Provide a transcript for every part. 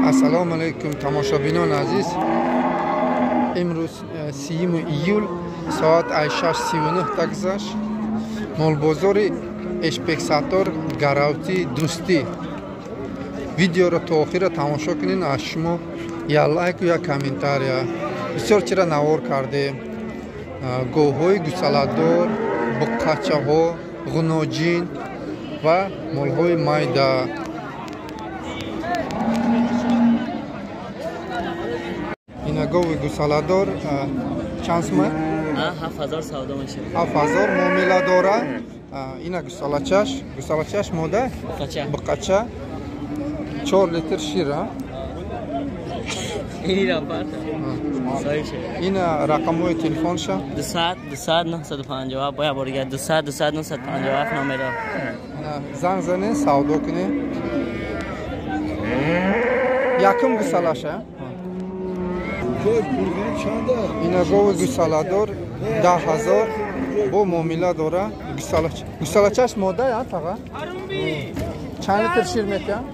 Ассалому алайкум тамошобинони азиз. Имрӯз 30 июл соат 6:39 гузашт. Молбозори Эшпексатор Гаравти Дӯстӣ. Видеоро то охира тамошо кунед, аз шумо я лайку я комментария. Бисёр чира навор кардем. Говҳои гусаладор, буққачаҳо, ғуноҷин ва молҳои майда. Ина гови гусаладор чанд сумай? 7000 савдо мешавад. 7000 муомила дора. Ина гусалачаш, гусалачаш мода? Буққача. 4 литр шир, а? Ина рақамҳои телефонша? 200 200 957 боя бор дигар 200 200 957 номера. Занг занед, савдо кунед. Якум гусалаша? Ина гови гусаладор 10000 бо муомила дора. Гусалачаш мода я таға? Чанд литр шир метиҳад?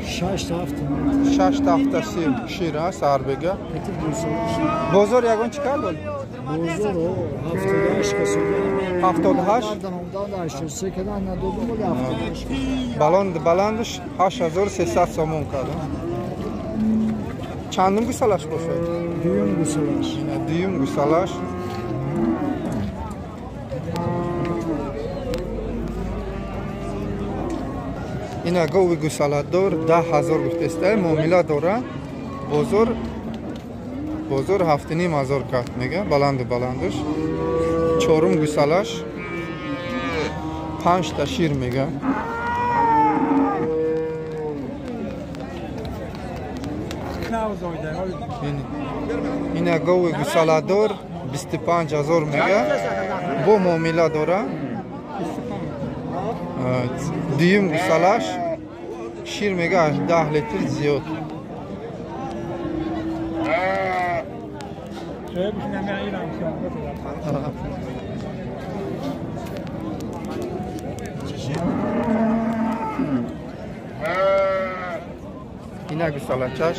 6 ҳафта шир сарбега. Бозор ягон чӣ кард? Бозор 78 78 баланд баландш 8300 сомон кард. Чандум гусалаш бошад? Дуюм гусалаш. Дуюм гусалаш. Ина гови гусаладор 10000 гуфтеста, муомила дора. Бозор 7500 кард мега, баланду баландуш. Чорум гусалаш 5 та шир мега. Ина гови гусаладор 25000 мега, бо муомила дора. Дуюм гусалаш шир мега 10 литр зиёд. Ина гусалачаш.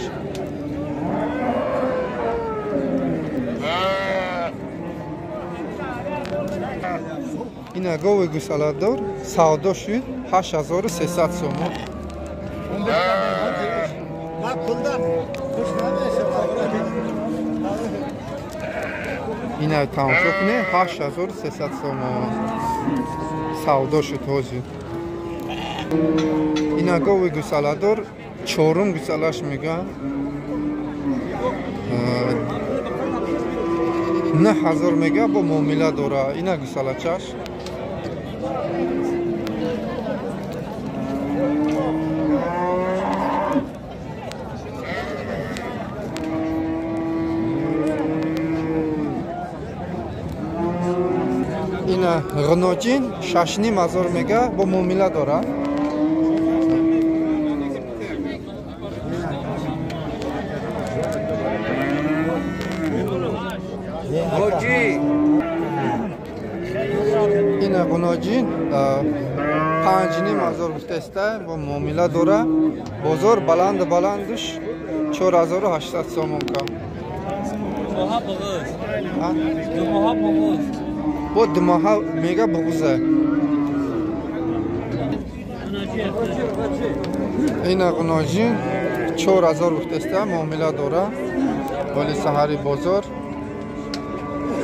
Ина гови гусаладор савдо шуд 8300 сомон. Ина тамошо кунед, 8300 сомон савдо шуд ҳозир. Ина гови гусаладор чорум гусалаш мега 9000 мега бо муомила дора. Ина гусалачаш. Ина ғуноҷин 6500 мега бо муомила дора. Ина ғуноҷин 5500 гуфтаиста, бо муомила дора. Бозор баланду баландуш 4800 сомон ка. Бо ду моҳа мега буғуза. Ина ғуноҷин 4000 гуфтаиста, муомила дора. Вале саҳари бозор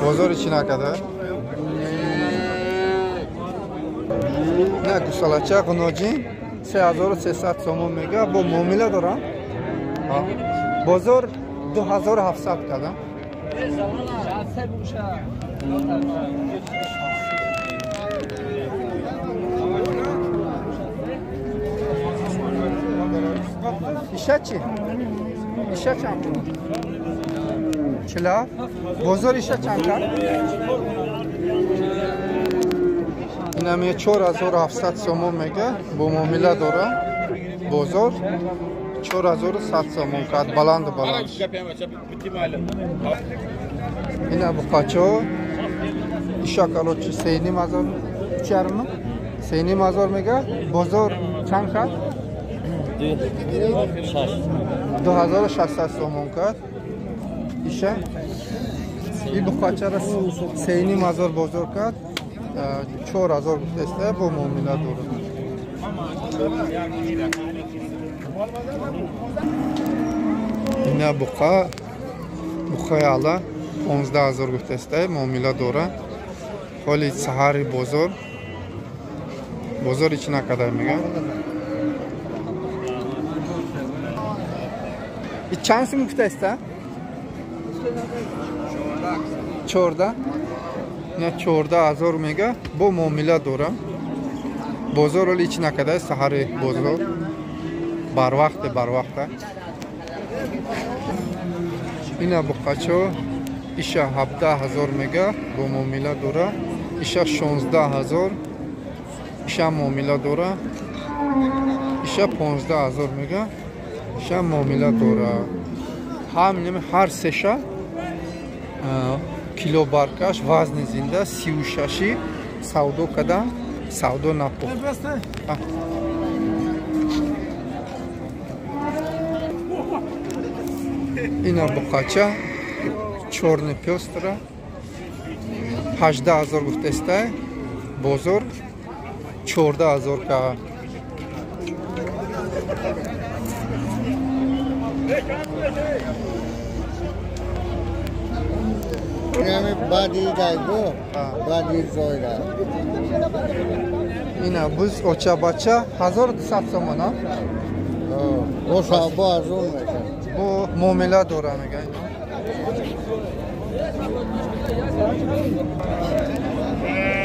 бозори чӣ накарда? На гусалача ғуноҷин 3300 сомон мега, бо муомила дора. Бозор 2700 карда. Иша чӣ? Иша чанд? 47. Бозор иша чанд кард? Инаме 4700 сомон мега, бо муомила дора. Бозор 4100 сомон кард, баланду баланд. Ина буқачо иша короче 3500 чарма 3500 мега, бозор чанд кард? 2 6. 2600 сомон кард. Иша и буқачара 3500 бозор кард. 4000 гуфтаиста, бо муомила дорад. Ина буқа, буқаи ала 15 000 гуфтаиста, муомила дорад. Ҳоли саҳари бозор, бозори чӣ накарда мегӯям. И чанд сум гуфтаиста? 14. На 14 000 мега, бо муомила дорам. Бозор ҳоли чӣ накарда, саҳари бозор. Барвақте, барвақта. Ина буқачо иша 17 000 мега, бо муомила дора. Иша 16 000, иша муомила дора. Иша 15 000 мега, иша муомила дора. Ҳамин ҳар сеша кило баркаш вазни зинда 36-и савдо кардам, савдо напухт. Ина буқача чёрный пёстра 18 000 гуфтаиста, бозор 14 000 ка. Баъди дайгу, баъди зойра. Ина буз очабача 1200 сомон, а? Бо арзон мешавад. Бо муомила дора мега ино.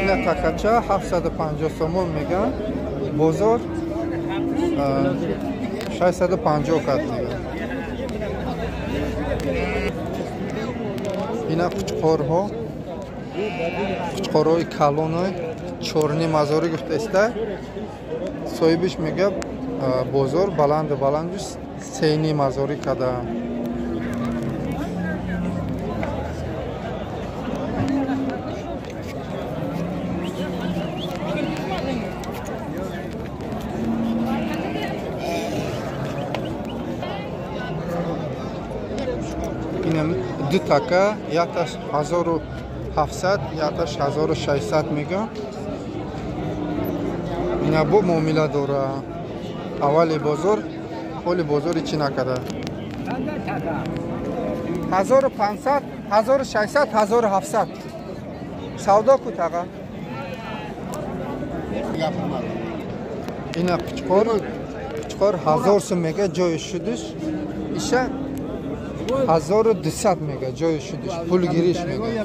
Ина такача 750 сомон мега, бозор 650 кард мега. Ина қучқорҳо, қучқорҳои калонои 4500 гуфтаиста, соҳибиш мега, бозор баланду баланду 3500 када. Инам ду така, якташ 1700, якташ 1600 мега. Ина бо муомила дора. Аввали бозор, ҳоли бозори чӣ накарда. 1500, 1600, 1700 савдо ку таға. Ина қучқор, қучқор 1000 сум мега, ҷои шудиш. Иша 1200 мега, ҷои шудиш, пулгириш мега.